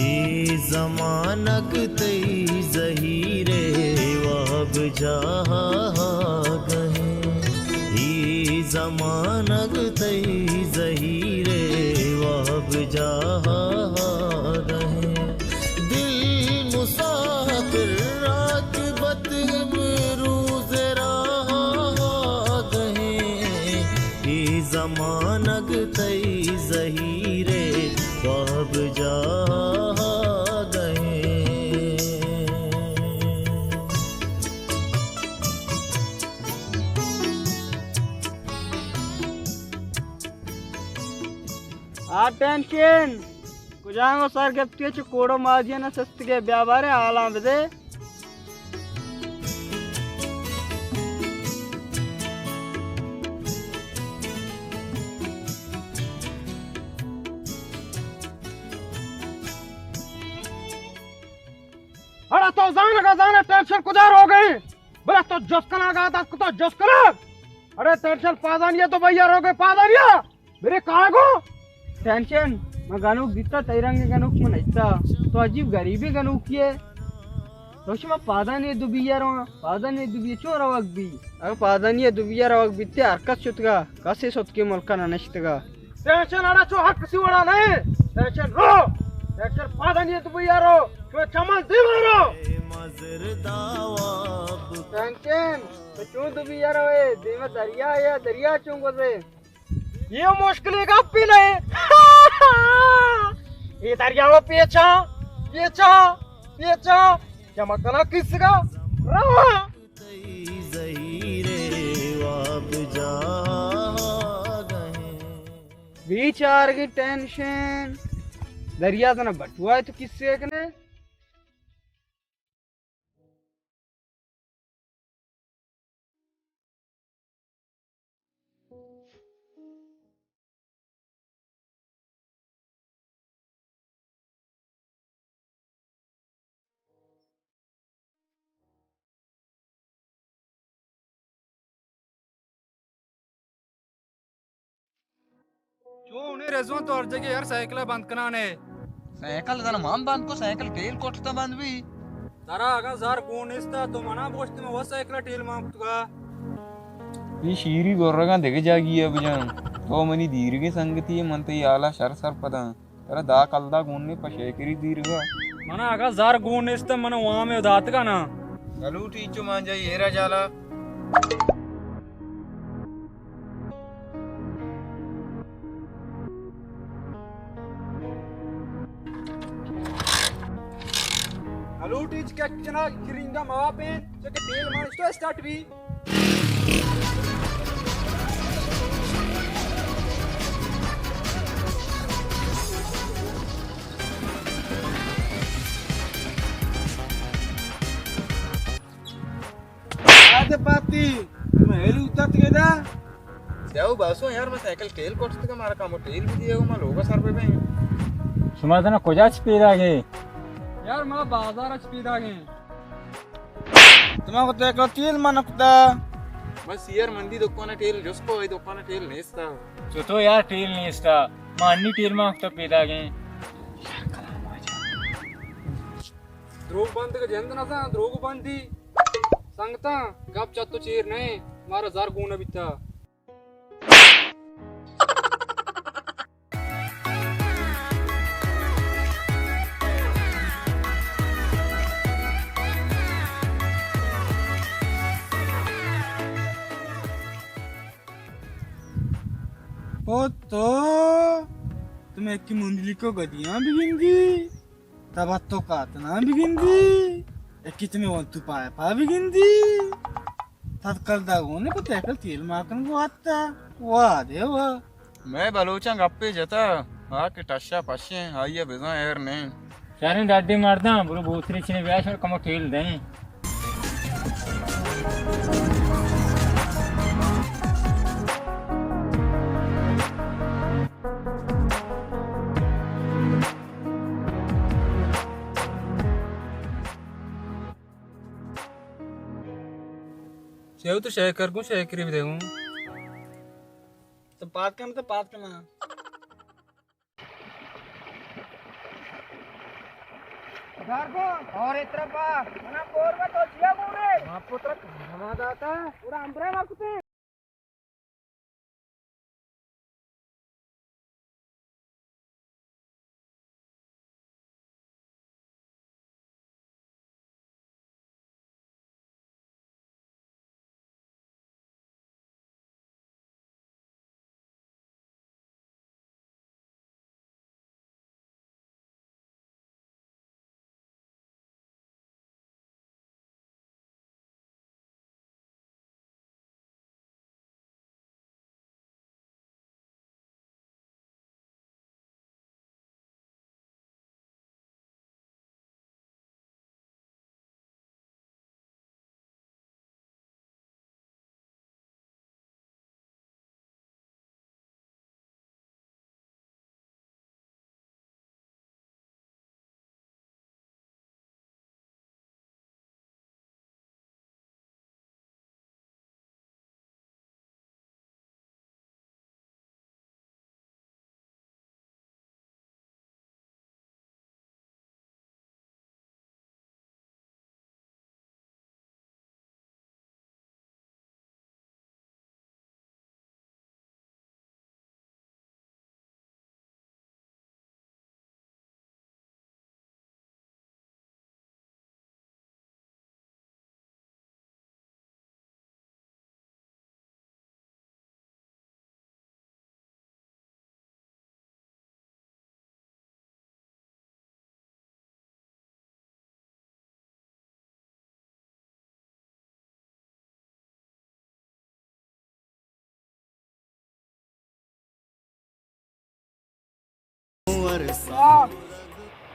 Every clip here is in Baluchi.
اے زمانگ تئی زہیرے واب جاگہیں، اے زمانگ تئی زہیرے واب جاگہیں۔ دل مسافر عاقبت امروز راگہیں، اے زمانگ تئی زہیرے واب جاگہیں۔ آ ٹینشن کجام ءَ سر گپتی چہ کوڑو مادیاں نہ سستگے، بیا بارے حالاں بدے۔ اڑے تو زانگا زانا ٹینشن کجا رو گئے؟ بلے تو جس کنگا دست کو تو جس کنگ۔ اڑے ٹینشن پادانی ہے تو بھیا رو گئے پادانی ہے۔ میرے کاغو۔ ٹینشن، من گنوک دیتا، تئی رنگ گنوک من نیتا۔ تو عجیب غریبی گنوکی ہے۔ تو شما پادانی دو بیارو، پادانی دو بیا چون روگ بی؟ اگر پادانی دو بیا روگ بیتے، ہر کس شتگا، کسی شتگی ملکا نہ نشتگا۔ ٹینشن اڑا چو ہر کسی وڑا نہیں۔ ٹینشن رو۔ ٹینشن پادانی دو بیارو۔ چو چمن دیوارو۔ ٹینشن، تو چون دو بیارو اے؟ دیما دریا یا دریا چون گزے؟ یہ مشکلی گپی نہیں۔ یہ دریا و پیچا، پیچا، پیچا، جمع کنا کس کا روا۔ بیچارگی ٹینشن، دریا زنا بٹوا تو کس سے کنے؟ چون اے رضوان، تو ہر جگہ یار سائیکل بند کنانے؟ سائیکل زن مان بند کو، سائیکل ٹیل کوٹتا بند بھی۔ ترا اگاں زر گون نیستا تو منا بوشت، من وہ سائیکل ٹیل مان کتگا۔ یہ شیری گورگاں دگہ جاگی ہے بجان، تو منی دیرگیں سنگتی ہے، من تئی حالا شر سر پداں۔ ترا دا کلدار گون نے پہ شیکری دیرگا۔ منا اگاں زر گون نیست، من وام ء داتگا نا۔ گلوٹی چو مان جائی ایرا جالا۔ گلوٹی چکا چنا کرینگا ما پین، چکے تیل مانش تو اسٹارٹ بھی۔ آتے پاتی، میں ہیلو تت گدا۔ دیو باسو یار، میں سائیکل ٹیل کوٹتگا، مارا کمو ٹیل بھی دیو، میں لوگا سر پہ بیں۔ شما زنا کجا چ پیدا گئے؟ یار، ما بازار چ پیدا گئے۔ تما کو تیکڑا تیل ما نکتا۔ بس یار، مندی دکان ٹیل جس کو، اے دکان ٹیل نیستا۔ چو تو یار ٹیل نیستا، ما انی ٹیل ما نکتا پیدا گئے۔ دروگ بند کا جند نہ تھا، دروگ بندی۔ سنگتا، گپ چت تو چیر نہیں، مارا زر گون بیتا۔ او تو، تمہیں کی منڈلی کو گدیاں بھی گندی، تب تو کاتنا بھی گندی، ایکی تمہیں ون تو پائے پا بھی گندی۔ تد کل دا گونے کو تیکل تیل ماکن کو آتا۔ واہ دے واہ۔ میں بلوچاں گپے جتا، آ کہ ٹشا پشیں، آئیے بزاں ایر نہیں۔ شریں ڈڈی مرداں، برو بوتری چنے بیاش اور کمو ٹیل دیں۔ چیو تو شیکر گوں، شیکری بدے گوں۔ تو پاد کن، تو پاد کن۔ گھر کو اور اترا پا منا کور با تو چیا گورے؟ ما پتر ہما داتا۔ پورا امبرا ما کتے۔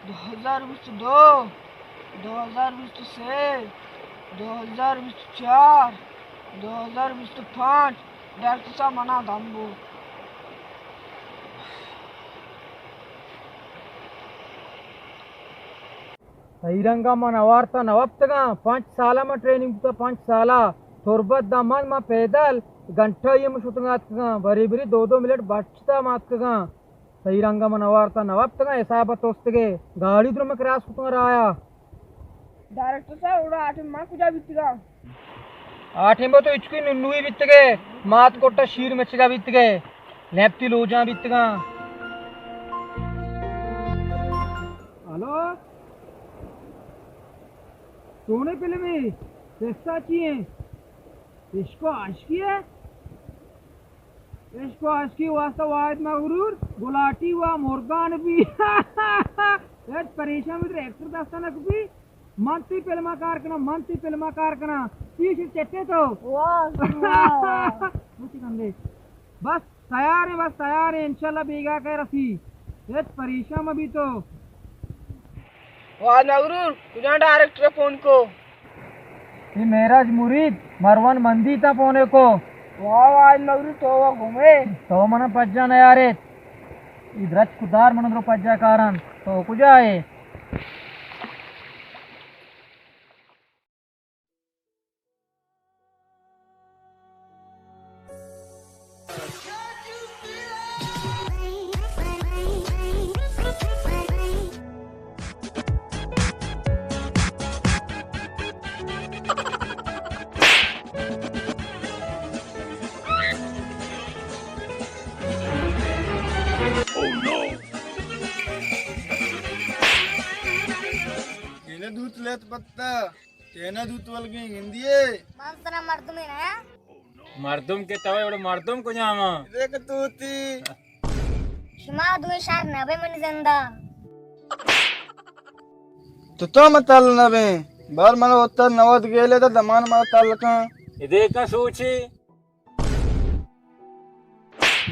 دو ہزار بیست دو، دو ہزار بیست سے، دو ہزار بیست چار، دو ہزار بیست پانچ، ڈاکٹر صاحب منا دم بو۔ تئی رنگا من ہوار تا نہ وپتگاں، پنچ سالا من ٹریننگ بوتا، پنچ سالا۔ تربت دا من، من پیدل گھنٹہ ای من شتگاں اتکگاں، بری بری دو دو منٹ بچتا من اتکگاں۔ تئی رنگا من ہوار تا نہ وپتگاں، حساب توستگے، گاڑی درو من کراس کتگاں رایا۔ ڈائریکٹر صاحب، اوڑا آٹے ما کجا بیتگاں؟ آٹیں بو تو ہچکوئی ننوئی بیتگے، مات کوٹا شیر مچگا بیتگے، لیپتی لوجاں بیتگاں۔ ہلو، چونیں فلمے؟ قصہ چی ایں؟ عشق و عاشقی ایں؟ عشق و عاشقی واسطہ واحد مغرور گلاٹی و مرگان بی۔ ہچ پریشان مت، ایکٹر دستا نہ کپی۔ من تئی فلما کار کناں، من تئی فلما کار کناں۔ پیش چٹے تو۔ واہ، واہ، واہ۔ مچ کندے۔ بس تیار ایں، بس تیار ایں، انشاءاللہ بیگاہ کہ رسی۔ ہچ پریشان مبی تو۔ واحد مغرور، کجا ڈائریکٹر فون کو؟ اے معراج مرید، مروان مندی تا فونے کو۔ واہ، واحد مغرور، تو وا گمے۔ تو منا پجا نیاریت۔ اے درچک دار من درو پجا کاران۔ تو کجا ئے؟ کینے دوت لیت پتا، کینے دوت ولگیں گندیے۔ من ترا مردمے نہ۔ مردم کہ تو، ایوڑا مردم کجام آں؟ دیکھ تو تی۔ شما دوئیں شر نہ بے منی زندا۔ تو تو متل نہ بے۔ بار من وتا نود گیلے تا دمان ما تل کن۔ ادے کا سوچی؟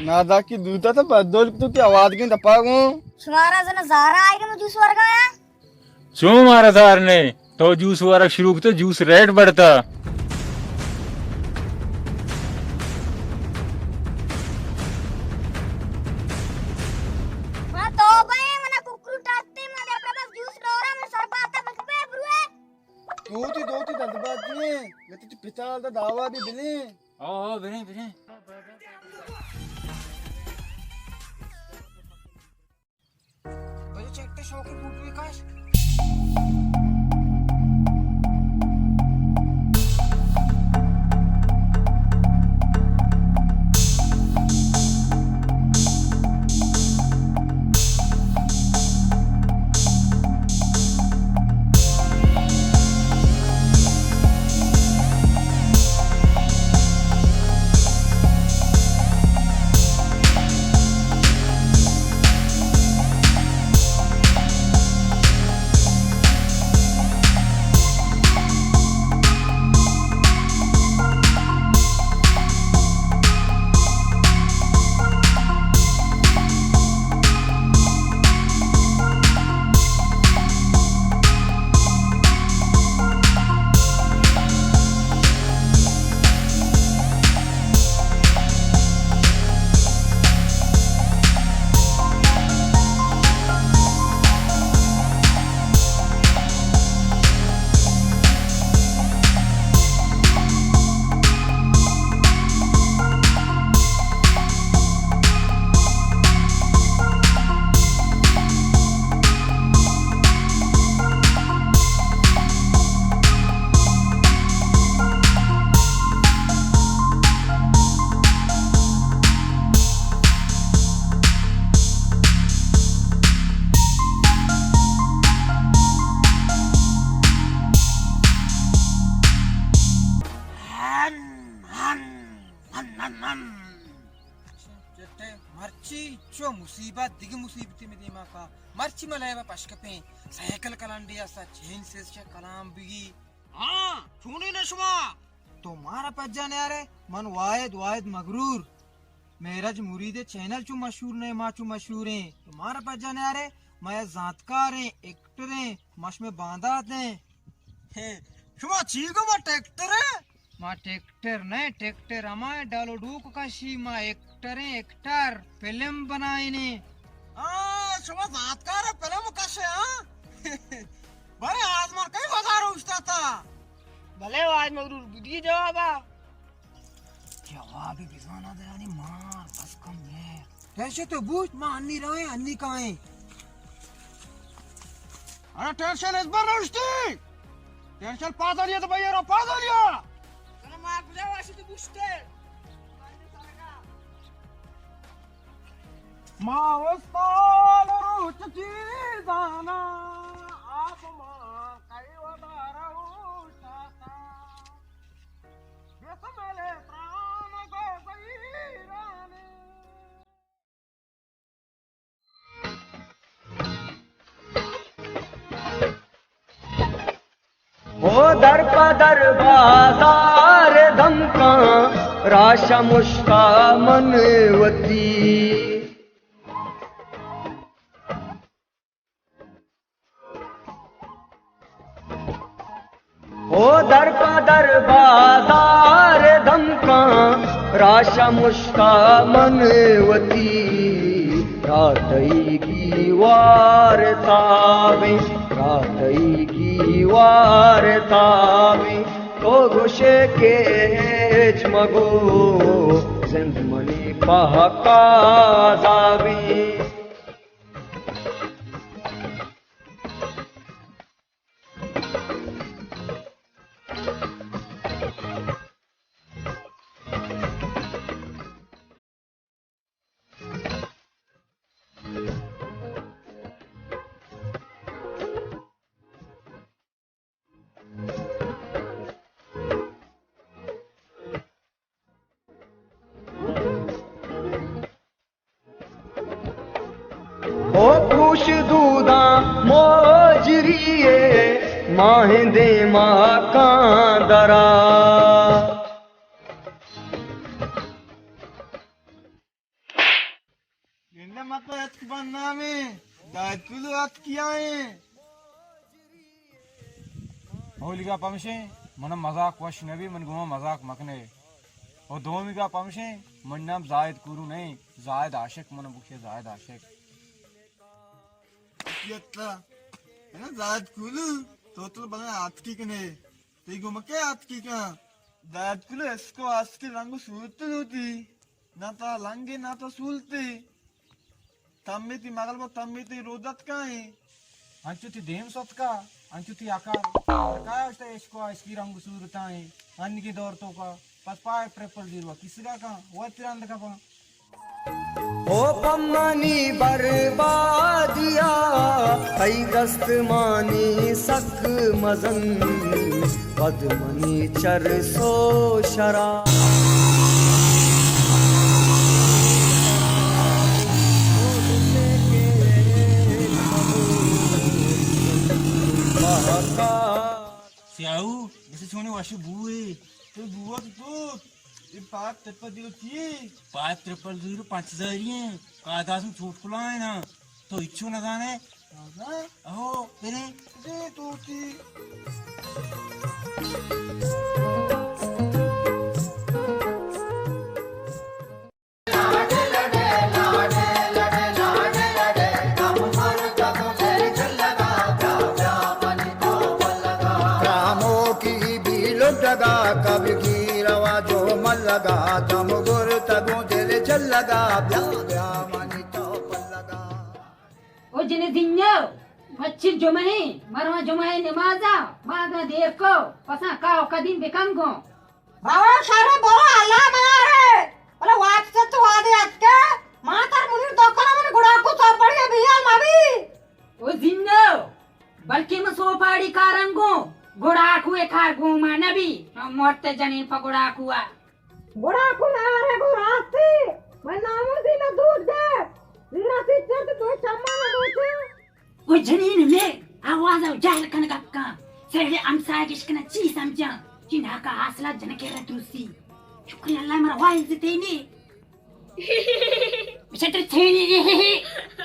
ناداکی دوتا تو بدل تو تی آواز گیں دپا گوں۔ شمارا زنا زارا آئے کہ من جوس ورگا آیا؟ چون مارا زار نے؟ تو جوس ورگ شروع کتو، جوس ریٹ بڑھتا۔ ہاں، توبہ ہے، منا ککرو ٹرتے، منا دیکھا بس جوس ڈورا، میں سر باتا بک پہ بروے۔ دوتی، دوتی دند باتی ہیں، میں تو پتال دا دعوا بھی بلیں۔ او، او، بریں، بریں۔ بلے چیک تے شوقی فوٹو کاش۔ چٹے، مرچی چو مصیبت، دگہ مصیبتے مئے دیما کا۔ مرچی ما لیبا پشکپیں، سائیکل کلانڈے اسا، چین سیز چہ کلام بگی۔ ہاں، چونی نہ شما؟ تو مارا پجا نیارے، من واحد، واحد مغرور۔ معراج مرید چینل چو مشہور نہ، ما چو مشہوریں۔ تو مارا پجا نیارے، ما یا زانتکاریں، ایکٹریں، ما شمے بانداتیں۔ ہے، شما چی گو ما ٹریکٹر ہے؟ ما ٹریکٹر نہ، ٹریکٹر ہما ڈالو ڈوک کشی، ما ایکٹریں، ایکٹر، فلم بنائینے۔ ہاں، شما زانتکار فلم کشے، ہاں؟ بلے آزمان کئی وزار اوشتاتا؟ بلے واحد مغرور بدی جوابا۔ جوابی بزانا دیانی مار، بس کم ہے۔ پیسے تو بوجھ، ما انی رائیں، انی کائیں۔ ارے ٹینشن اس بر نوشتی۔ ٹینشن پادلیا تو بھائی، رو پادلیا۔ ارے ما کجا واشی تو بوشتے۔ ما استال روچ چیزانا، آپ ما کئی ودارا اوشتاتا۔ بسمل تران گو زیرانی۔ او در پہ در بازار دمکاں، راش مشتا من وتی۔ او در پہ در بازار دمکاں، راش مشتا من وتی۔ راتئی گیوار تابیں، راتئی گیوار تابیں، تو گوشے کہ ہچ مگو، زند منی پہکا زابیں۔ او پروش دوداں موجری ءِ، ماہیں دیما کاں درا۔ گندے ما تو اتک بنامیں، داد کلو اتک کیائیں۔ اولی گپ ہمشیں، من مذاق وش نبی، من گما مذاق مکنے۔ او دومی گپ ہمشیں، من نام زاہد کورو نہیں، زاہد عاشق، من بکشے زاہد عاشق۔ یتلا، ہے نا زاہد کولو، تو تو بنا آتکی کنے، تی گما کے آتکی کن؟ زاہد کولو اسکو آسکی رنگ صورت نوتی، نہ تا لنگے، نہ تا سولتے۔ تمے تی مغل با تمے تی رودت کائیں۔ انچو تی دیم ستکا، انچو تی اکا۔ کایا اشتا عشق و عشقی رنگ صورتائیں۔ انگی دور تو کا، پس پائے ٹرپل زیرو کسگا کاں، وتی رند کپاں۔ او پمنی بربادیا، تئی دست مانی سک مزن، پد منی چرس و شراب۔ سیاہو، اسے چونے واشی بوئے۔ تو بوا تو تو، اے پائپ ٹرپل زیرو چی؟ پائپ ٹرپل زیرو پنچ ہزاری ہیں، کاغذ میں چھوٹ کلا ہے نا، تو اچھو نہ جانے۔ ہاں؟ او، پھر؟ دے تو تی۔ تراموکی بی لڈگا کبگی روا جو ملگا، تم گرتگوں دل جلگا، بیا بیا منی تو پلگا۔ او جن زینو، مچی جمعہ، مرواں جمعہ نمازا، ما اگاں دیر کو، پساں کاو قدیم بکن گوں۔ بابا شر برو، اللہ میارے۔ بلے وات سے تو وادے اتکے، ما تر منیر دکان من گڑا کو سو پڑی بیال مبی۔ او زینو، بلکہ من سوپاڑی کارنگوں، گڑاکو ءِ کار گوں ما نبی، من مرت جنین پہ گڑاکو ءَ۔ گڑاکو نارے گوں راستی، من نامردی جنین مئے آواز ءَ جہل کنگ ءَ کن۔ سیڑے ہمسایگ اش کناں چی سمجھاں؟ چی ناکا حاصلہ جنکے را تروسی۔ شکر اللہ مرا واہ عزتے نے۔ بچہ ترا چینی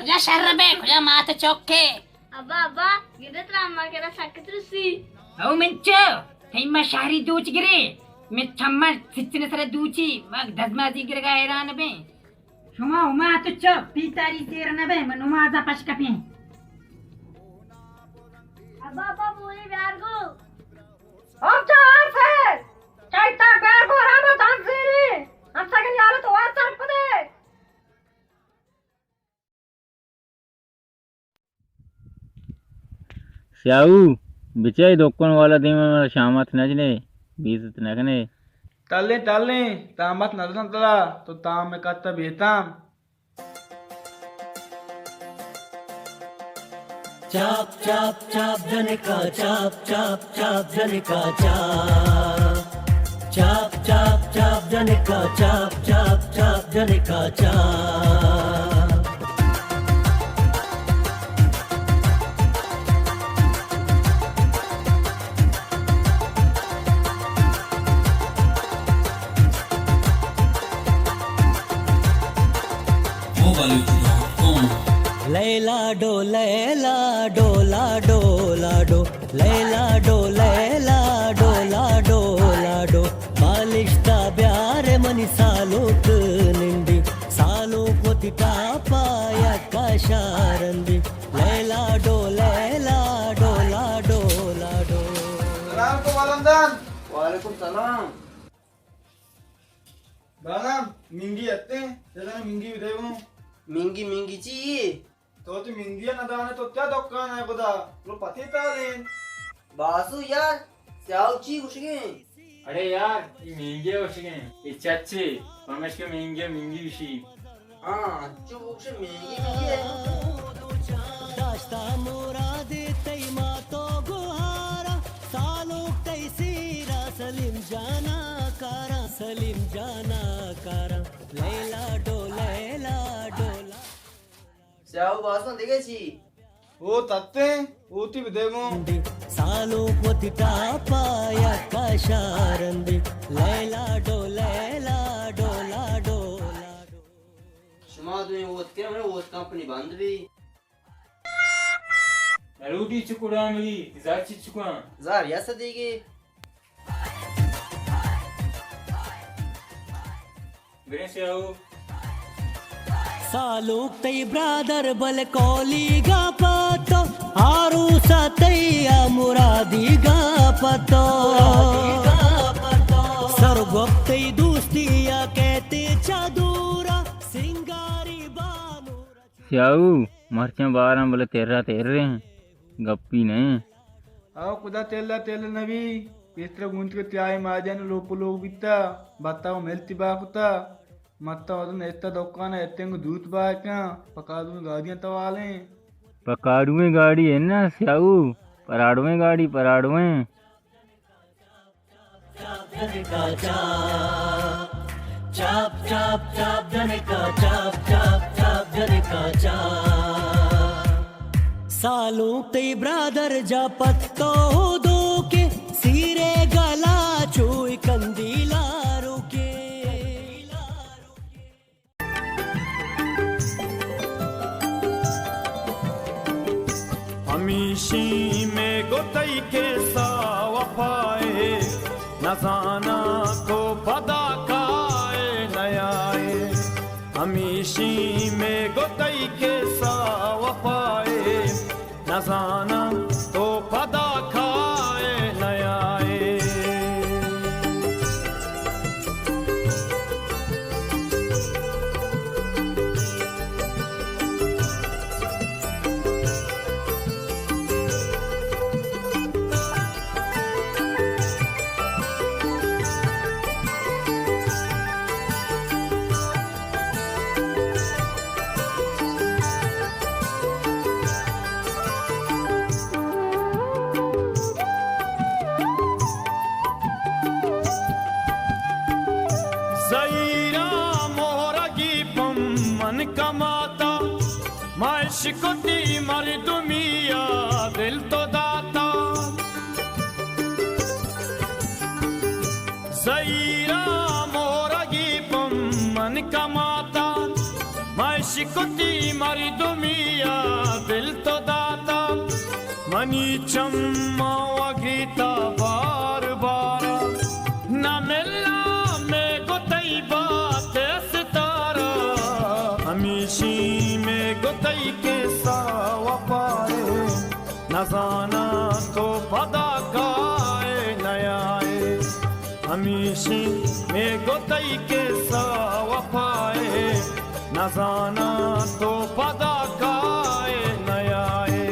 یا شر بے، کجا مات چوکے۔ ابا، ابا، گندے ترا اما کرا سک ترسی۔ او منچو، تئی ما شہری دوچ گرے، میں چمن سچن سر دوچی، ما دزمازی گرگا حیران بیں۔ شما ہما تو چپ، پیتاری زیر نہ بے، من نمازا پش کپیں۔ ابا، ابا، مولی بیار گو۔ او چار سے، چیتا بیار گو، رابا دان زیری، ہم سگن یارو تو وار سر پدے۔ سیاہو، بچے دکان والا دیما شامات نہ جنے، بیزت نہ کنے۔ ٹلیں، ٹلیں، تامت نہ رسن ترا، تو تام میں کتا بیتام۔ چاپ، چاپ، چاپ جنکا، چاپ، چاپ، چاپ جنکا، چاپ۔ چاپ، چاپ، چاپ جنکا، چاپ، چاپ، چاپ جنکا، چاپ۔ لیلا ڈو، لیلا do, law do, law do. Lila ڈو، Lila do, law do, law do. بالشتا بیار منی سالوک نندی، سالوک وتی ٹاپا یکا شارندی۔ لیلا ڈو، لیلا do, law do, law do. سلام کو والندان۔ وعلیکم سلام۔ دانا، منگی اتیں، یزن منگی بدے گوں۔ منگی، منگی چی یے؟ تو وتی منگی ءَ نہ دانے، تو چا دکان ءَ پدا؟ رو پتی تالین۔ باسو یار، سیاہو چی گوشگیں؟ اڑے یار، ای منگی ءَ گوشگیں۔ ای چچے، پمشکہ منگی ءَ منگی گوشی۔ ہاں، انچو بوشے منگی منگی ءَ۔ داشتا مرادے تئی ماتو گوہارا، سالوک تئی سیرا سلیم جانا کارا، سلیم جانا کارا۔ لیلا ڈو، لیلا ڈو، لا۔ سیاہو باسن دگہ چی؟ او تتیں، اوتی بدے گوں۔ سالوک وتی ٹاپا یکا شارندی۔ لیلا ڈو، لیلا do, law do, law do. شما دوئیں اوت کے، ہمیں اوت کمپنی بند بی۔ نلوٹی چکڑا ملی، زار چی چکاں؟ زار یا سدیگی۔ بریں سیاہو۔ سالوک تئی برادر بل کولیگا پتو، آروسا تئی مرادیگا پتو۔ سرگپ تئی دوستی یا کہتے چا دورا، سنگاری بانورا۔ سیاہو، مرچاں باراں بلے ترا تریں، گپی نئیں۔ او خدا تیلا تیل نبی، پیسرا گونت کہ تیائی ماجن لوپ لوپ بیتا، بتا و ملتی باکتا، متا ودن ایتا دکان ایتنگ دوت باکاں، پکادویں گاڑیاں توالیں۔ پکاڑویں گاڑی ہے نا سیاہو، پراڑویں گاڑی، پراڑویں۔ چاپ، چاپ، چاپ، چاپ جنکا چاپ۔ چاپ، چاپ، چاپ جنکا چاپ، چاپ جنکا چاپ۔ سالوں تئی برادر جا پتو دو کے، سیرے گلا چوئی کندیلا روکے۔ ہمیشی میں گو تئی کیسا وفائے، نزاناں تو پدا کائے نیائے۔ ہمیشی میں گو تئی کیسا وفائے، نزاناں تو پدا کائے نیائے۔ زہیراں مہرگی پمن کماتا، ما اشکتی مردمی ءَ دل تو داتا، زہیرا مورگی پم من کماتا۔ ما اشکتی مردمی ءَ دل تو داتا، منی چماں وگیتا بار بار۔ نہ ملاں مئے گوں تئی بات ءِ ستارہ، ہمیشی مئے گوں تئی کسہ وپا ءِ۔ نزاناں تو پدا کائے نیائے، ہمیشی مئے گوں تئی کسہ وپا ءِ۔ نزاناں تو پدا کائے نیائے۔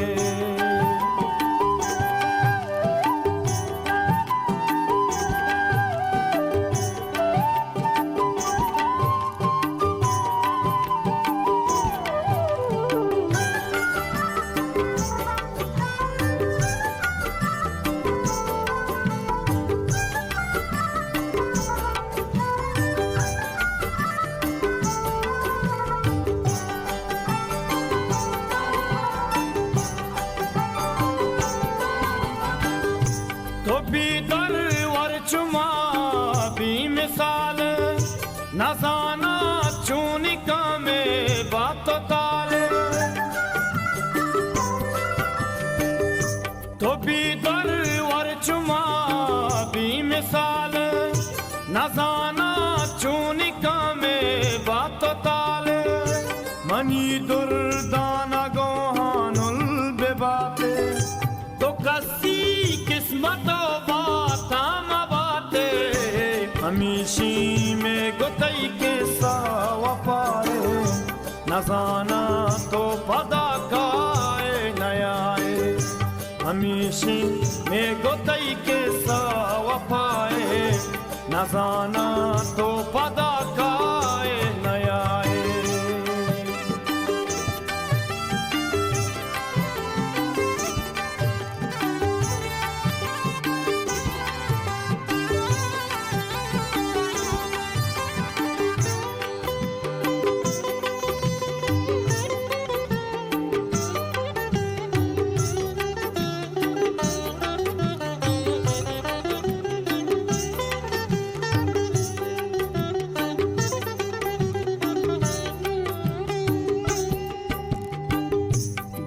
تو بی درور چما بی مثال، نزاناں چونی کامے بات و تال۔ تو بی درور چما بی مثال، نزاناں چونی کامے بات و تال۔ منی درداں گوہانل بباتے، تو کسی قسمت و باتاں مباتے۔ ہمیشی مئے گوں تئی کسہ وپا ءِ، نزاناں تو پدا کائے نیائے۔ ہمیشی مئے گوں تئی کسہ وپا ءِ، نزاناں تو پدا کائے نیائے۔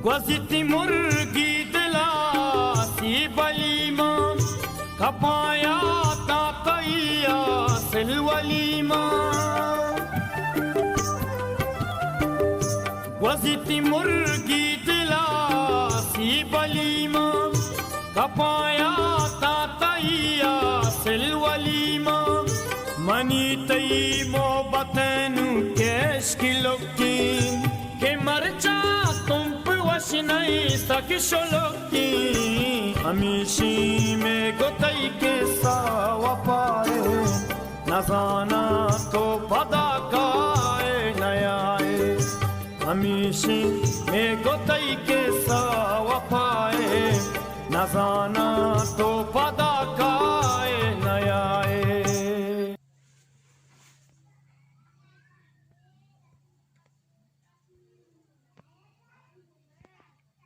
گوزیتی مرگی دلا سی بلیما، کپایا تا تئی آسل ولیما۔ گوزیتی مرگی دلا سی بلیما، کپایا تا تئی آسل ولیما۔ منی تئی محبت نوں کیش کی لکی، کہ مرچاں تمپ وش نئیں سک شلکی۔ ہمیشی مئے گوں تئی کسہ وپا ءِ، نزاناں تو پدا کائے نیائے۔ ہمیشی مئے گوں تئی کسہ وپا ءِ، نزاناں تو پدا کائے نیائے۔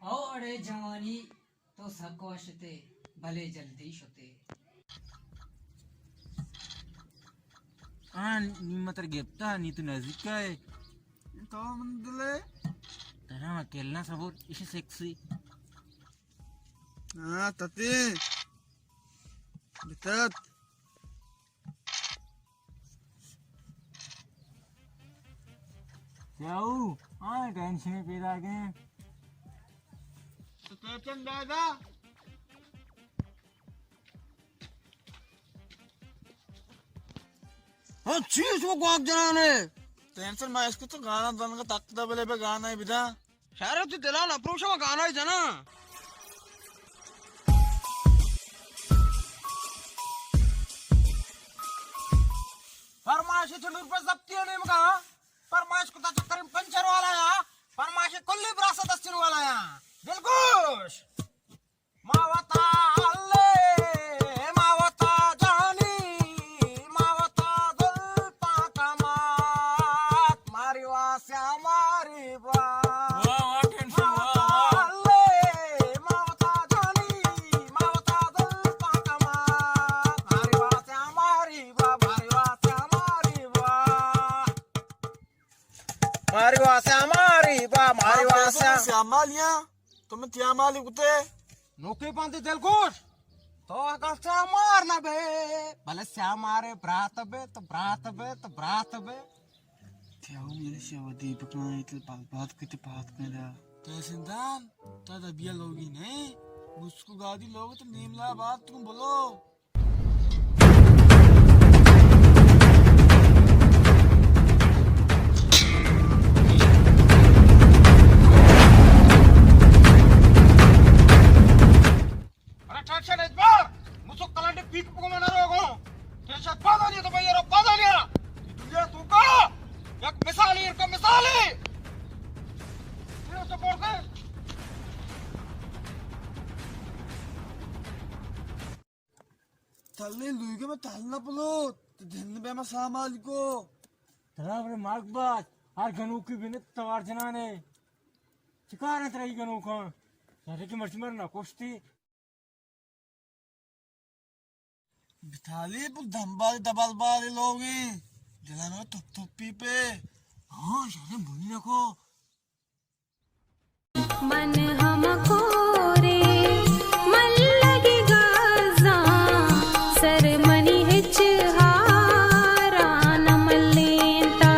او اڑے جوانی تو سک وش اتے، بلے جلدی شتے۔ آ، نی ما ترا گپتا، نی تو نزیک ءَ ئے۔ تو من دل ئے۔ ترا ما کلنا صبر، ایشی سیکسی۔ ہاں، تتی۔ بتت۔ سیاہو، آ ٹینشن پیدا گئے۔ تو ٹینشن دادا۔ ہاں، چیز وہ گواک جنانے۔ ٹینشن ما اس کو تو گانا دن کا تک دبلے پہ گانا ہی بدا۔ شہر تو دلال اپروشا گانا ہی جنا۔ فرمائش چنور پر ضبطی ہے نیم کا۔ فرمائش کتا چکر پنچر والا یا۔ فرمائش کلی براس دستن والا یا۔ دلگوش۔ ما وتا اللہ، ما وتا جانی، ما وتا زلفاں کمات، ماری واسیا ماری با۔ واہ، ماری واسطہ، ماری با، ماری ہاں، واسطہ۔ بالکل، سیامالیاں، تو من تیامالی کتے۔ نوکے پانتے دلگوش، تو اگر سیامار نہ بے، بلے سیامارے برات بے، تو برات بے، تو برات بے۔ تیاو میرے شیوا دیپکاں اتل پاک بات کتے پات کدا۔ تے سندان، تا دا بیا لوگی نہیں، مسکو گادی لوگ تو نیملا بات تم بولو۔ ارے ٹھاٹ شاٹ اجبار، مسک کلنڈے پیک پکو منا روگو۔ ٹھاٹ شاٹ پادا لیا تو بھائی، یارو پادا لیا۔ دنیا تو کا یک مثالی، کا مثالی۔ یہ تو بول کے۔ تلے لویگے میں تل نہ پلوت، تو دن بے میں سامال کو۔ ترا بڑے مارک باز، ہر گنوکی بنت توار جنانے۔ چکار ہے ترا ای گنوکاں؟ سارے کی مرچی مر نہ کوشتی۔ بتالی پل دمبال دبل بال لوگی۔ دلانو تپ تپی پہ۔ ہاں، شانے بنی نکو۔ من ہم کورے ملگی گازاں، سر منی ہچ ہارا نہ ملینتا۔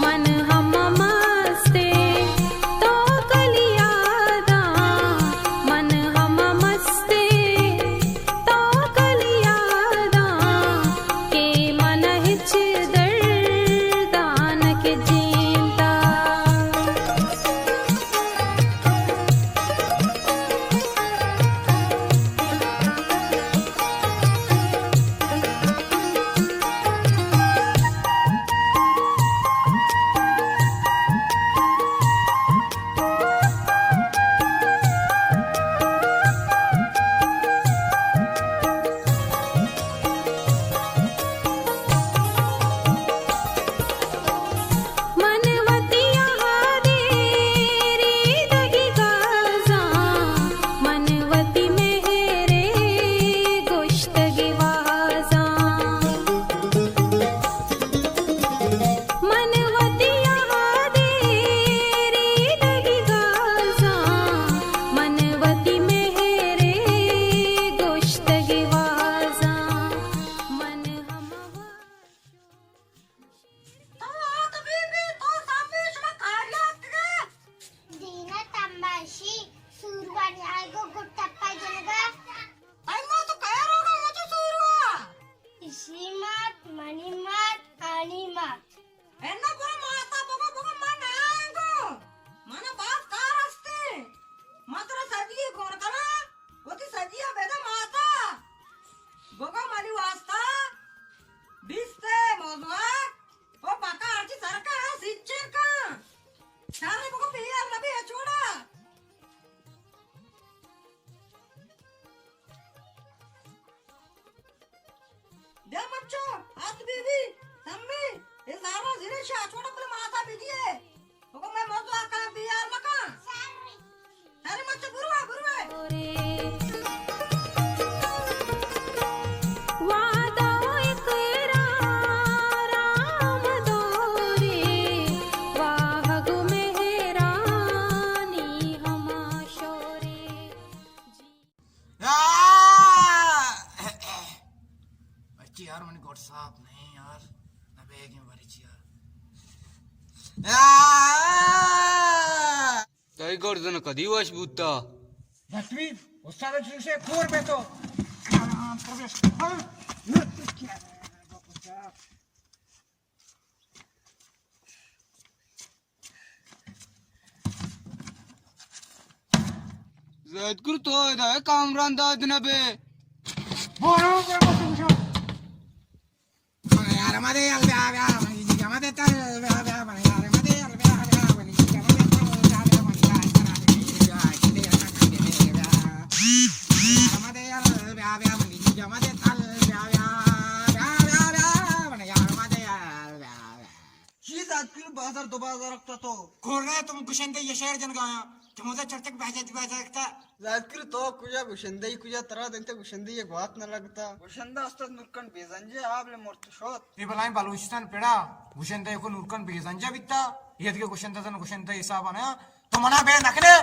من ہم مستے تو کلی یاداں، من ہم مستے تو کلی یاداں، کہ من ہچ دردانک جینتا۔ من وتی یہادے ریدگی گازاں، من وتی مہرے گوشتگی وازاں۔ من وتی یہادے ریدگی گازاں، من وتی مہرے گوشتگی وازاں، من ہم تو آت بی بی، تو سمی شما کاری آتکگے؟ دینا تماشی، سوروانی آئی گو گٹ ٹپا جنگا۔ تئی مات کئے روگا مچو سوروا؟ اشی مات، منی مات، آنی مات۔ انا برو ماتا بگو، بگو من نہ آنگو۔ منا باز کار ہستے۔ ما ترا سجی گون کنا، وتی سجی بدے ماتا۔ بگو منی واسطہ بیست موضوعات۔ او پکا ہرچی سرکا سیچر کا۔ شر بگو پیار نبی اچوڑا۔ بیا مچو، ہاتھ بی بی، تمی، اے زارا زیرے شاہ، چھوڑا پلے ماتا بی دیے۔ حکم میں موضوع آکا بیار مکان۔ سارے مچو بروا، بروا۔ وعدہ و اقرار ہم دورے، واہگ مہرانی ہما شورے۔ آ! مرچی یار، منی گوٹ صاف نہیں یار، نہ بیگیں مرچی یار۔ آ! تئی گوٹ زن کدی وش بوتا؟ لطیف، استاد چوشے کور بے تو۔ زید گل تو ادا کامران داد نہ بے۔ بولو، بولو، بولو۔ یار مدے یار بیا بیا، من جی مدے تل بیا بیا، من یار مدے یار بیا بیا، من جی مدے تل بیا بیا، من یار مدے یار بیا بیا، من جی مدے تل بیا بیا، بیا بیا بیا، من یار مدے یار بیا بیا۔ چیز آج کل بازار دو بازار رکھتا تو۔ کور رہے تم گشندے یہ شہر جن گایا۔ چمودا چرچک بہجا جوا جگتا۔ زاہد کرو تو کجا گشندہ ای کجا ترا دنتے گشندہ ای گوات نہ لگتا۔ گشندہ استاد نورکان بیزنجے آب لے مرت شوت۔ اے بلائیں بلوچستان پڑا گشندہ کو نورکان بیزنجا بیتا۔ یہ دیگہ گشندہ تن گشندہ حساب نہ تو منا بے نکنے۔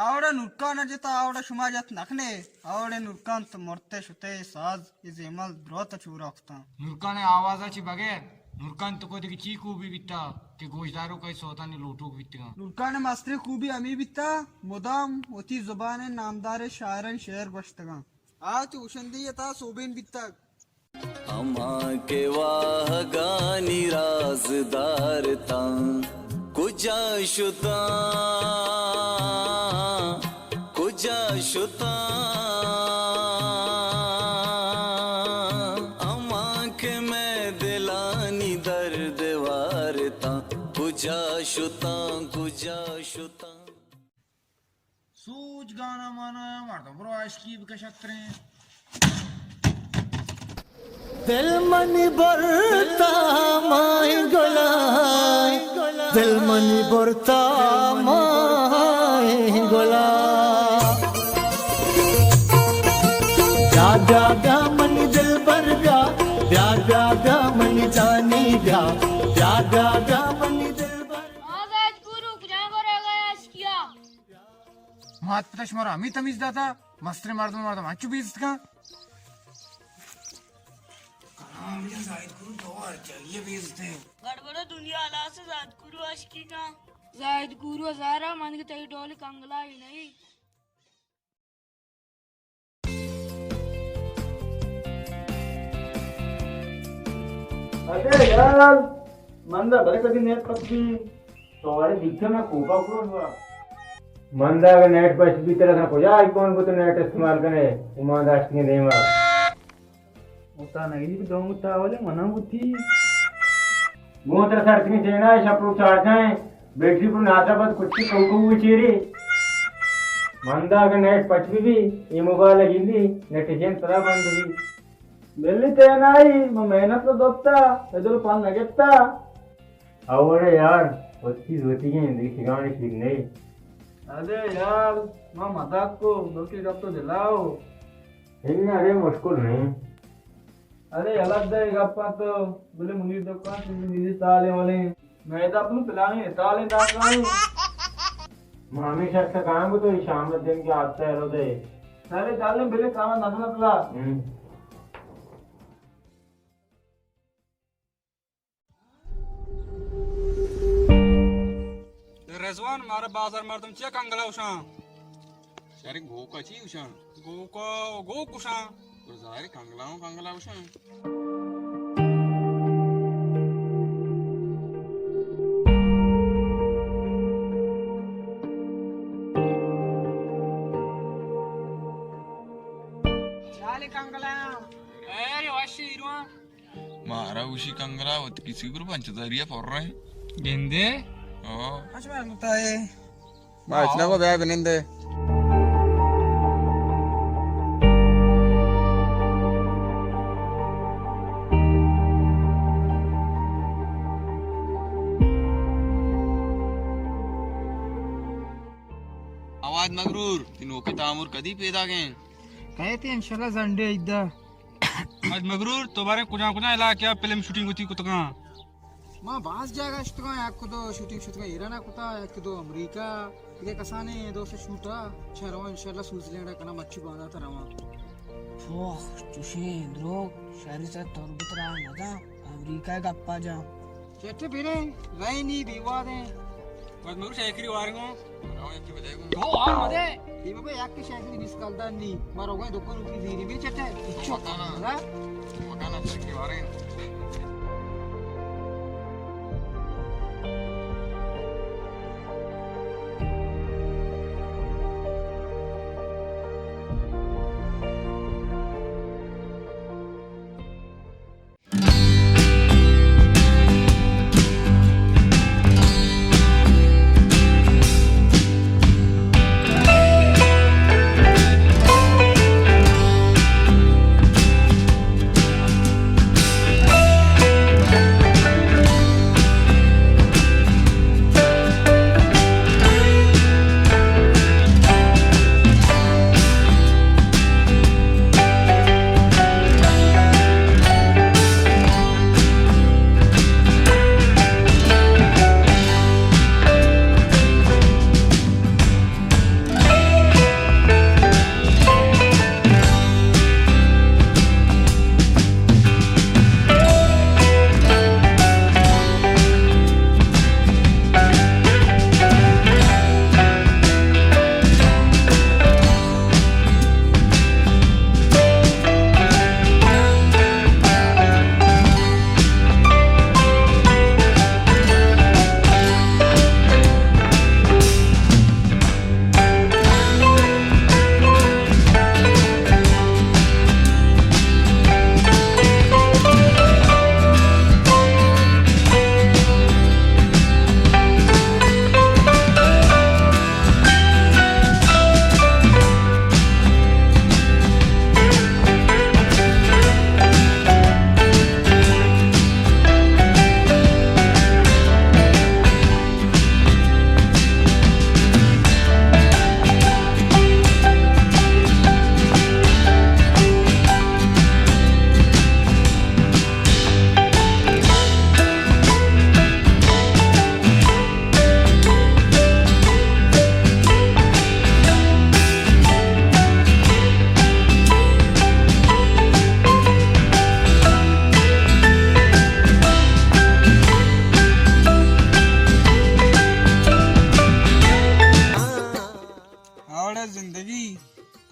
آوڑا نورکان جتا آوڑا شما جت نکنے۔ آوڑے نورکان تو مرتے شتے ساز۔ اے زیمل دروت چورا کتاں۔ نورکان ءِ آواز ءَ چہ بغیر نورکان تو کو دگہ چی خوبی بیتا کہ گوشداروک ءِ سوتانی لوٹوک بیتگاں؟ نورکان ءِ مستریں خوبی ہمے بیتا مدام وتی زبان ءِ نامداریں شاعرانی شعر گوشتگاں۔ آ چہ گشندہی ءِ تہا سوبین بیتگ۔ ہما کہ واہگانی راز دارتاں، کجا شتاں؟ کجا شتاں؟ ہما کہ مئے دلانی درد وارتاں، کجا شتاں، کجا شتاں؟ سوج گانا مانا مردم برو عاشقی بکش اتریں۔ دل منی برتا ماہیں گلا، دل منی برتا ماہیں گلا۔ بیا، بیا، بیا منی دلبر بیا، بیا، بیا، بیا منی جانی بیا، بیا، بیا، بیا منی دلبر۔ ہاں زاہد گورو، کجا گورے گیا اشکیا؟ مات پتا شمارا ہمے تمیز داتا، مستریں مردم مردم انچو بے عزت کن۔ کلام بجن زاہد گورو، تو ہر جاگہ بے عزت ئے۔ گڑبڑ دنیا ہلاس زاہد گورو عاشقی کن۔ زاہد گورو زہرا من کہ تئی ڈول کنگلا ہی نہیں۔ ابے یار، من دا بلے کدی نیٹ پچ بی، تو وارے دیکھے میں کوپا کرو ہوا۔ من دا اگر نیٹ پچ بی ترا کجا آئی فون کو تو نیٹ استعمال کنے، ایمان داشتگیں دیما۔ او تا نگی بھی دونگ تا والے منا بوتی۔ گوں ترا سرتگیں چینا ہے، شپ رو چارجاں ہے، بیٹری پر ناسا بد کچھ کو کو چیری۔ من دا اگر نیٹ پچ بی بی، یہ موبائل ہے گندی، نیٹ چین ترا بند بی۔ بلی تینائی، من محنت تو دوتا، ادھر پان نگتا۔ اوڑے یار، وتی وتی گیں، دیکھ گانے شیر نہیں۔ ارے یار، ما مذاق کو، بلکہ گپ تو دلاؤ۔ انہیں ارے مشکل نہیں۔ ارے الگ دے گپا تو، بلے منیر دکان سے بھی میری تالے والے۔ میں تو اپنی پلانی تالے نہ کھائیں۔ ما ہمیں شخص کام کو تو شام دن کے آتا ہے رو دے۔ ارے ڈالیں بلے کام نہ پلا۔ ہم۔ رضوان، مارا بازار مردم چیا کنگلا گوشاں؟ شرک گوکا چی گوشاں؟ گوکا و گوک گوشاں۔ تو ظاہر کنگلا ہوں کنگلا گوشاں۔ چالے کنگلا۔ اے وشی ایروان۔ مارا گوشی کنگلا وت کسی گروپ پنچ ہزاریا پر رہے۔ گندے؟ ہاں۔ اچ مار لوٹائے۔ ما اچنا کو بیا بنندے۔ آواز مغرور، تنوکے تامر کدی پیدا گئے؟ کئے تے انشاءاللہ زنڈے ایدہ۔ اج مغرور، تو باریں کجا کجا علاقہ فلم شوٹنگ ہوتی کتگاں؟ ما باز جاگہ شتگاں، یک دو شوٹنگ شتگاں ایران کتا، یک دو امریکہ، دگہ کسانیں دوست شوٹا، چہ رواں انشاءاللہ سوئٹزرلینڈ کنا مچی باندات رواں۔ پوخ، چوشیں دروگ، شری سر تربت را ندا، امریکہ گپا جا۔ چٹے بریں، رئے نی بیوادیں۔ بس مرو شیکری وارگوں۔ تو آ مدے۔ اے بابا یک شیکری بیست کلدار نی۔ ما روگیں دکان اوپری زیری بی چٹے۔ اچھا۔ مکانا۔ ہاں؟ مکانا شیکری واریں۔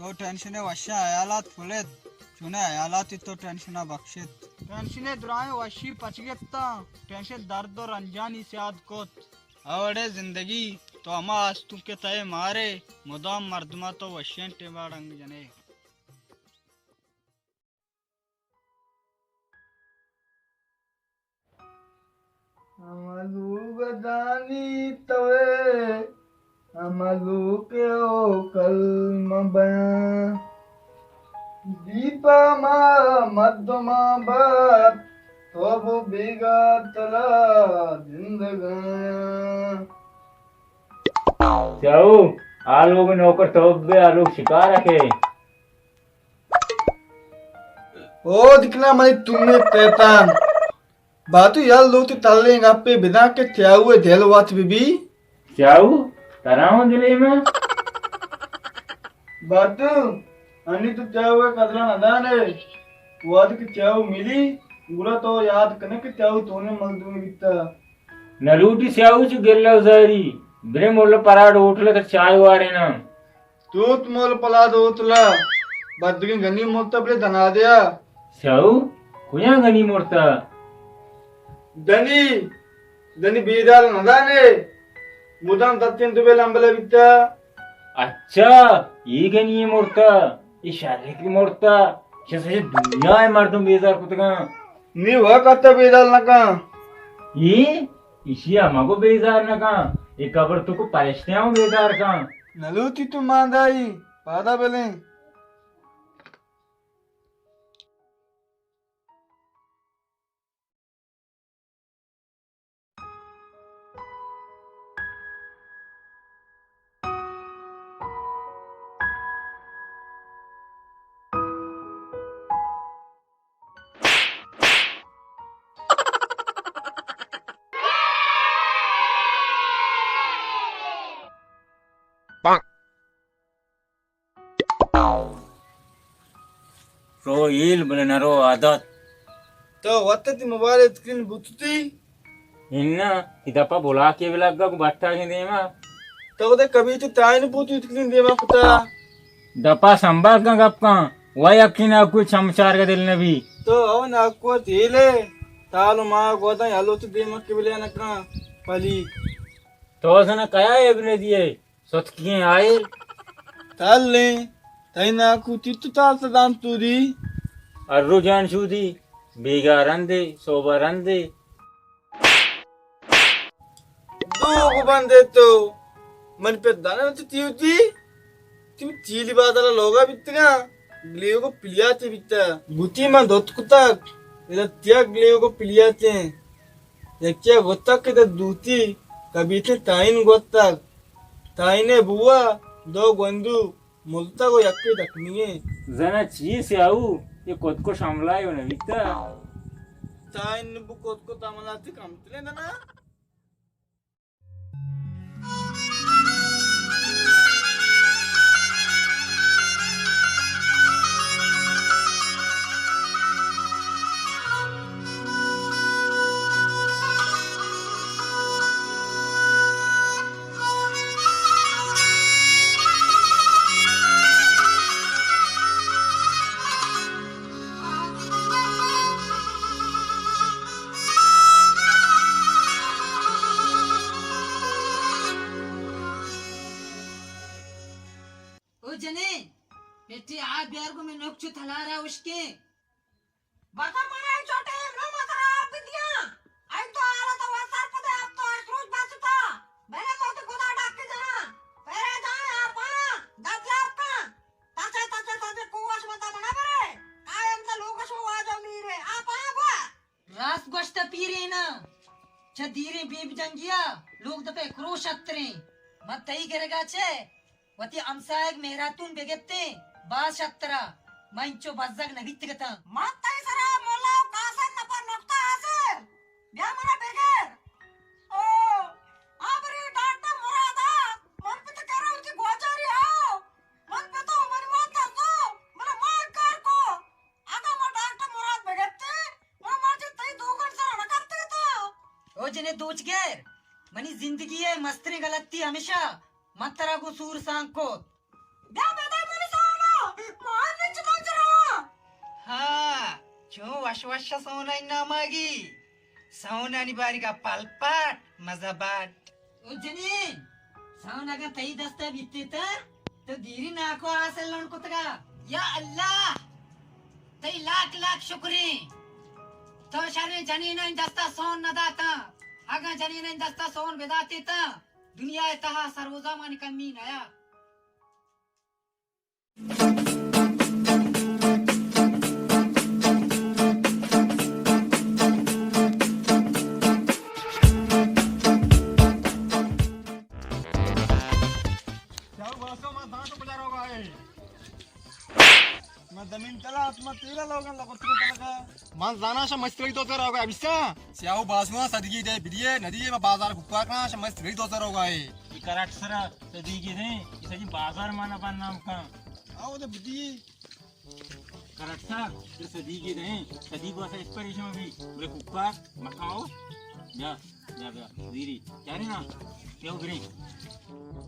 تو ٹینشن ءِ وشیں ہیالات پلت، چونیں ہیالاتی تو ٹینشن ءَ بکشت۔ ٹینشن ءِ درائیں وشی پچ گپتاں، ٹینشن درد و رنجانی سیاد کت۔ اوڑے زندگی تو ہما آستونک ءِ تہ ءَ مارے، مدام مردماں تو وشیں ٹیما ڈنگ جنے۔ ہما لوگ دانی توے، ہما لوگ او کلمہ بیاں۔ دیپا ما مردماں بات، تو بو بیگا ترا زندگاں۔ سیاہو، آ لوگ نوکر تو بے، آ لوگ شکار کے۔ او دکنا منی تومے پیتان۔ باتو یل لوتی تلیں گپے بداں کہ تیاؤ ءِ دل وت بہ بی۔ تیاؤ، ترا ہوں دلے ما۔ باتو، انی تو تیاؤ ءِ قدر ءَ نہ دانے۔ وہد کہ تیاؤ ملی، گڑا تو یاد کنے کہ تیاؤ تونے مزدور بیتا۔ نہ لوٹی سیاہو چو گلہ و زاری، برے مول پراڈ ہوٹل ءَ تر چائے واریناں۔ توت مول پلاد ہوٹل ءَ، بدگیں گنی مرتا بلے دنادیا۔ سیاہو، کجا گنی مرتا؟ دنی، دنی بیدار ندانے، مدام دتین تو بے لمبلا بیتا۔ اچھا، یہ گنی مرتا، یہ شرک مرتا، چہ سجے دنیا ءِ مردم بیدار کتگاں۔ نی وقت بیدار نکاں۔ یہ ایشی ءَ مگو بیزار نہ کن، اے قبر تو کو پرشتیاں ہوں بیزار کن۔ نلوتی تو ماندائی، پادا بلیں۔ رو ہیل بلے نہ رو عادت۔ تو وت تی موبائل اسکرین بوتتی؟ اناں، تی دپا بلاکے بلگا گو بٹاگیں دیما۔ تو دے کبھی تو تائن بوتی اسکرین دیما کتا۔ دپا سنبھال کن گپ کن، و یقین اکو چمچارگا دل نبی۔ تو او ناکو تیلے، تالو ما گودا یلو تو دیما قبلے نکن، پلی۔ تو زنا کیا ابن دیے؟ ستکیں آئل۔ تلیں، تئی ناکو تی تو تال سدام تو دی۔ ارو جان شودی، بیگا رندے، سوبا رندے۔ دو گو بندے تو، من پہ دانا تو تیو دی۔ تم تیلی بادل لوگا بیتگا، گلیو کو پلیاتے بیتا۔ گوتی من دوت کتک، ادا تیا گلیو کو پلیاتے۔ یکیا گوتک کہ دوتی، کبیتے تائین گوتک۔ تائینے بوا، دو گوندو ملتگ و یکے زخمی ایں۔ زنا چی سیاہو، یہ کدکش حملہ و نبیتا۔ تائین بو کدکش حملہ تی کم تلے دنا۔ او جنین، مٹی آپ بیار گو میں نوک چو تھلارا اشکیں۔ بزاں من ءَ چو ٹیم نو، من ترا آپ بدیاں۔ اے تو حالت ءَ وت سرپد ئے، آپ تو ہر روچ بچتا۔ برے تو وتی گدا ڈاکی جناں۔ برے جان آپ آں، دزیار کن۔ تچے، تچے، تچے، کوش متا منا برے۔ قائم تا لوگش واجہ میرے۔ آپ آں گوا۔ راست گوشتہ پیرینا۔ چہ دیریں بیب جنگیا لوگ دپے کروش اتریں۔ من تئی گرگا چہ وتی ہمساہگ مہراتون بگپتیں، باز شترا من انچو بزگ نہ بیتگتاں۔ من تئی سرا ملا و قاصد نفر نقطہ حاصل۔ بیا منا بگر۔ او، آبری ڈاکٹر مرادا، من پت کرا وتی گواچاری آؤ۔ من پتو منی ماتا زو، منا مار کار کو۔ اگاں ما ڈاکٹر مراد بگپتیں، ما مرچی تئی دوکان سرا نہ کپتگ اتاں۔ او جنے دوچگر، منی زندگی ءِ مستریں غلطی ہمیشہ من ترا گوں سور سانگ کت۔ بیا بدئے منی سانا۔ ہاں، چون وش وش سونائی ناماگی۔ سونانی باریگا پل پٹ، مزہ بٹ۔ او جنین، سون اگاں تئی دستا بیتیتاں، تو دیری ناکو حاصل لون کتگا۔ یا اللہ، تئی لاکھ لاکھ شکریں۔ تو شریں جنینانی دستا سون نداتاں۔ اگاں جنینانی دستا سون بداتیتاں، دنیا تہا سر و زامانی کمی نیا۔ سیاہو باسو، من زاناں تو کجا روگا ئے۔ من زمین تلا ات، من تیرا لوگن لگوتری تلگا۔ من زاناں شا مستری تو تیرا روگا ئے، بسا۔ سیاہو باسو، صدیقی دے بدیے، ندیے، من بازار کوکار کناں، شا مستری تو تیرا روگا ئے۔ یہ کراٹ سرا صدیقی دے، یہ سجی بازار مانا بن نام کن۔ آؤ دے بدیے۔ کراٹ سر، تو صدیقی دے، صدیق واسا اس پریشان بھی، بلے کوکار مکاؤ۔ بیا، بیا، بیا، زیری۔ چارے نا، کیوں گریں؟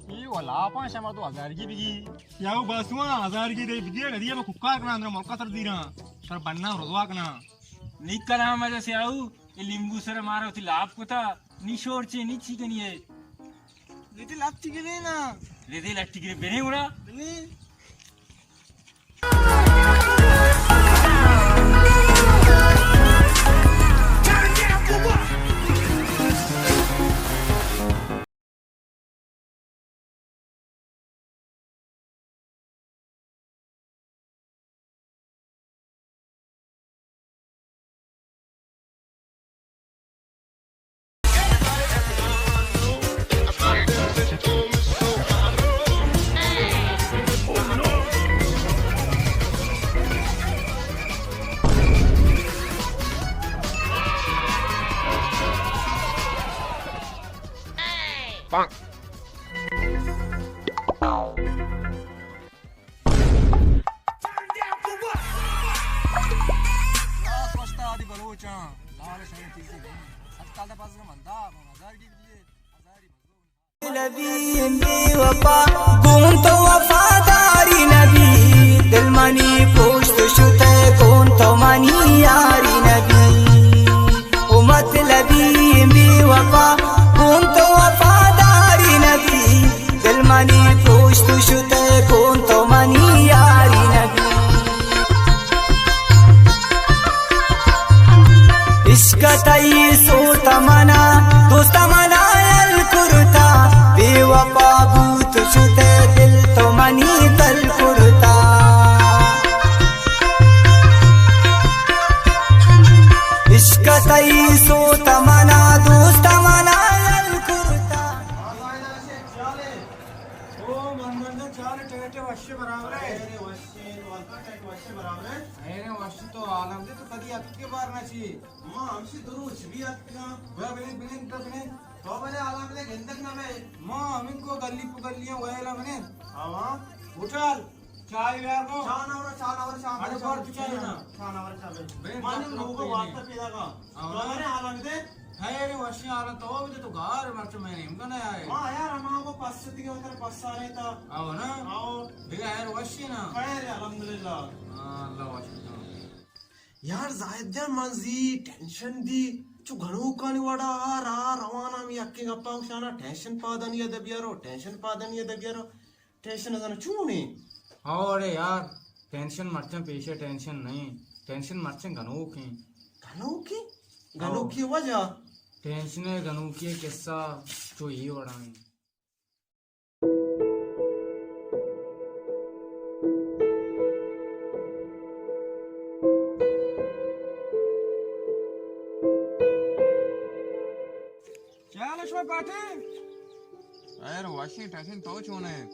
ای ولا پا شما تو ہزار کی بگی۔ سیاہو باسواں، ہزار کی دے بگی، ندی میں کوکار کناں، اندر ملکا سر دیراں، سر بننا رضوا کناں۔ نیک کلام ہے سیاہو، یہ لیمبو سر مارا ہوتی لاپ کتا، نی شور چے، نی چی کنی ہے۔ ریدے لٹی گرے نا۔ ریدے لٹی گرے، بنے اڑا۔ بنے۔ لبی بے وفا گون تو وفاداری نبی، دل منی پشت شتے گون تو منی یاری نبی۔ او مطلبی بے وفا گون تو وفاداری نبی، دل منی پشت شتے گون تو منی یاری نبی۔ عشق تئی سوت منا، دوست منا یل کرتا، بے وفا بوت شتے دل تو منی تل کرتا۔ عشق تئی سوت منا، دوست منا یل کرتا۔ او من بندہ چار ٹیٹے وشے برابر ہے۔ ارے وشے تو الکا ٹیٹ وشے برابر ہے۔ ارے وشے تو عالم دے تو کدی اتکے بار نہ چی۔ ما ہمشی دو روچ بھی اتکاں۔ بیا بنی، بنی، بنی۔ تو بلے عالم دے گندگ نہ بے۔ ما ہمیں کو گلی پہ گلیاں ویلا بنی۔ ہاں۔ ہوٹل۔ چائے بیار کو۔ چا نہ ورا، چا نہ ورا، چا نہ ورا، ارے چا بار نہ تو چائے نا۔ چا نہ ورا، چا بے۔ بے مانے چا لوگوں تو واسطہ پیدا کا۔ ہاں۔ تو نے حالا دے۔ ہے رے وشی حالا تو بھی تو گار مرچ میں نے امکان ہے آئے۔ ہاں یار، ہم کو پس دیگه اتر پس آ رہتا۔ آو نا۔ آو۔ دیگه ہے وشی نا۔ خیر ہے، الحمدللہ۔ ہاں، اللہ وشی تو۔ یار زاہد جان، من زی ٹینشن دی، چو گھنوکانی وڑا آ را روانہ، ہم یکیں گپا گوشانا، ٹینشن پادانی ادب یارو، ٹینشن پادانی ادب یارو۔ ٹینشن ازاناں چون ایں؟ ہو اڑے یار، ٹینشن مرچاں پیش ءَ ٹینشن نہ ایں، ٹینشن مرچاں گنوک ایں۔ گنوک ایں؟ ہو۔ گنوکی وجہ؟ ٹینشن ءِ گنوکی ءِ قصہ چو اے وڑا ایں۔ چے حال اِش شمئے پارٹی؟ خیر وشیں، ٹینشن تو چون ئے؟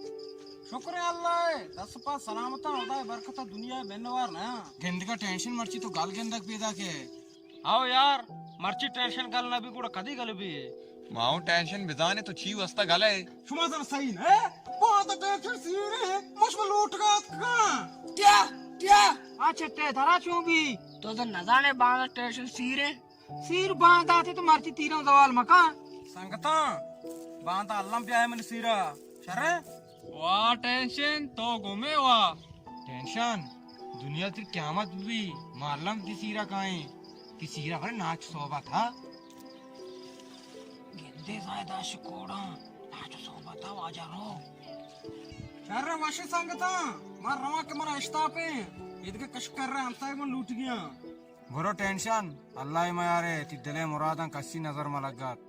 شکر اللہ ءِ، دست پاد سلامت اَنت، خدا ءِ برکت ءَ دنیا ءِ بنوار نہ اَنت۔ گندگ ءَ ٹینشن، مرچی تو گل گندگ پیداک ئے۔ ہاؤ یار، مرچی ٹینشن گل نہ بی گڑا کدی گل بی؟ ما اوں ٹینشن بزانے تو چی واسطہ گل ئے؟ شما زن صحیح نہ ئے؟ باندا ٹینشن سیر ایں، مش ما لوٹگ ءَ اتکگاں۔ ٹیا، ٹیا۔ آ چٹے ترا چون بی؟ تو زن نزانے باندا ٹینشن سیر ایں؟ سیر باندات ئے تو مرچی تیراں زوال مکن۔ سنگتاں، باندا الم بیائے منی سیرا۔ شریں؟ واہ ٹینشن، تو گمے واہ۔ ٹینشن؟ دنیا تئی قیامت بی، مالم تئی سیرا کائیں۔ تئی سیرا بڑے ناچ صحبت ہا۔ گندے زائدہ شکوڑاں، ناچ صحبت ہا واجہ رو۔ شر وش سنگتاں، من رواں کہ من اشتاپیں، ایدگہ کش کر رہے ہمسائے من لوٹ گیا۔ برو ٹینشن، اللہ ء میارے، تئی دل ء مراداں کسی نظر مہ لگات۔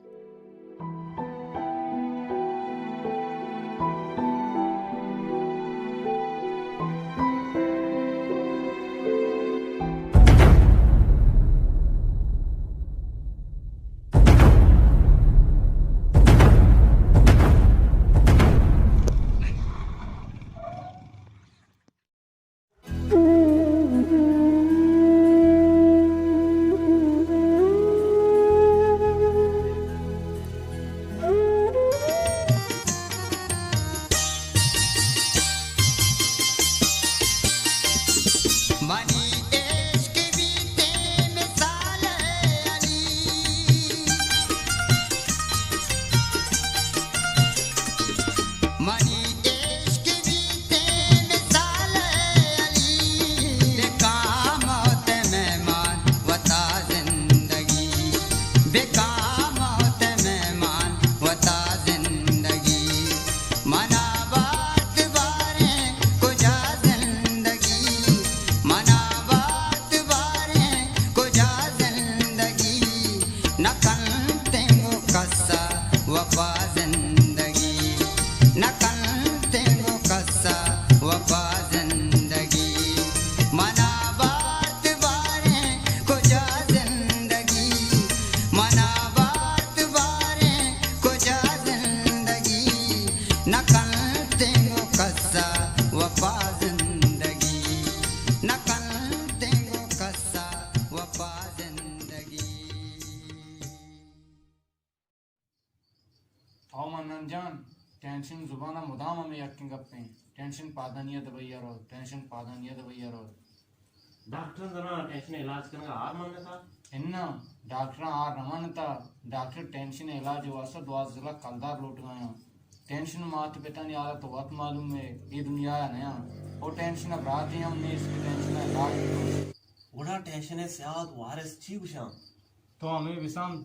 منی عشق بیتے مثال علی، منی عشق بیتے مثال علی، بکا موت مہمان وتا زندگی، بکا موت مہمان وتا زندگی۔ منا بارت باریں کجا زندگی، منا بارت باریں کجا زندگی، نہ کنتیں گوں کسا وپا زندگی، نہ کنتیں گوں کسا وپا زندگی۔ منا بارت باریں کجا زندگی، منا بارت باریں کجا زندگی، نہ کنتیں گوں کسا وپا زندگی، نہ کنتیں گوں کسا وپا زندگی۔ او منان جان، ٹینشن زبان ء مدام ہمے یکیں گپیں، ٹینشن پادانی ء دبئی ء روت، ٹینشن پادانی ء دبئی ء روت۔ ڈاکٹر زنا ٹینشن ء علاج کنگا ہار منتا؟ اناں، ڈاکٹراں ہار نہ منتا، ڈاکٹر ٹینشن ء علاج ء واسطہ دوازدہ لکھ کلدار لوٹگایاں۔ ٹینشن مات پتانی حالت وت معلوم ہے، اے دنیا ء نیاں۔ او ٹینشن ء براتے ہم نیست کہ ٹینشن ء علاج بکنت۔ گڑا ٹینشن ء سیاد وارث چی گوشاں؟ تو ہمے بسمجھ،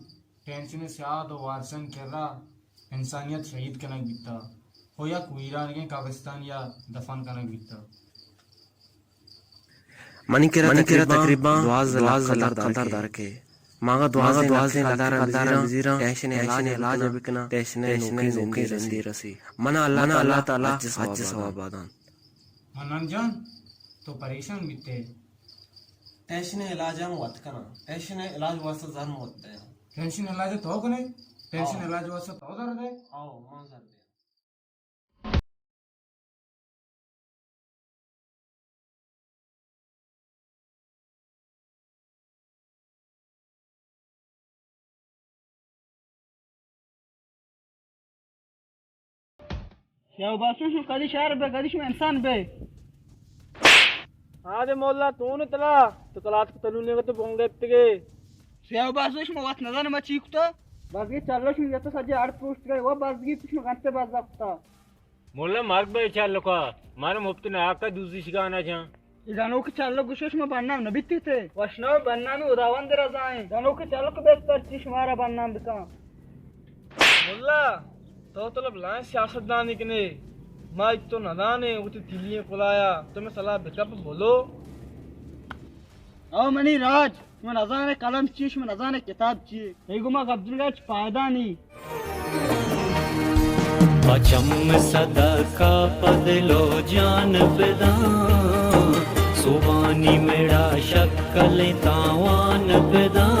ٹینشن ء سیاد و وارثانی کرا انسانیت شہید کنگ بیتا و یک ویرانگیں قبرستانی ء دفن کنگ بیتا۔ منی کرا تقریباً دوازدہ لکھ کلدار درکے۔ ماگا دوازدہ لکھ کلدار بزیراں، ٹینشن ء علاج بکناں، ٹینشن ء نوکیں زندے رسی۔ منا اللہ تعالی حج ثواب دانت۔ منان جان، تو پریشان بیتے۔ ٹینشن ء علاج ہم وت کناں۔ ٹینشن ء علاج واسطہ زر وت دیاں۔ ٹینشن ء علاج تو کنے؟ ٹینشن ء علاج واسطہ تو زر دے؟ آؤ، من زر دیاں۔ سیاہ باسوش، شما کدی شہر بے، کدی شما انسان بے؟ آدے مولا، تو نہ تلا، تو تلات کو تلو نے تو بونگ دیتے گے۔ سیاہ باسوش، شما وت نزان ما چی کتا؟ بازگی چلو شما یتو سجے اڑ پروشت گئے، وہ بازگی تو شما گنتے باز کتا۔ مولا مرگ بے چلکا، مارا مفت ناکا دوزی شگانا جان۔ اے دنوک چلک گوشش ما بنام نبیتی تے۔ وشنو بنام خداوند رضائیں۔ دنوک چلک بہتر چی شمارا بنام بکن۔ ملا، تو طلب لائیں سیاست دانی کنے۔ ما ایک تو ندانے، وتی تیلیں کلایا، تو میں صلاح بکپ بولو۔ او منی راج، شما نزانے قلم چی، شما نزانے کتاب چی۔ اے گما گپ جنگا چ پائدہ نی۔ پہ چم صدقہ پہ دل و جان بداں، سوبانی مڑا شکلیں تاوان بداں،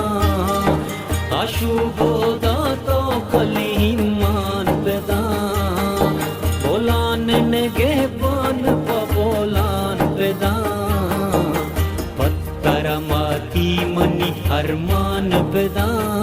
آشوب و دات و کلیں ایمان بداں، بولان نگہبان پہ بولان بداں۔ پتر ماتی منی ارمان بداں،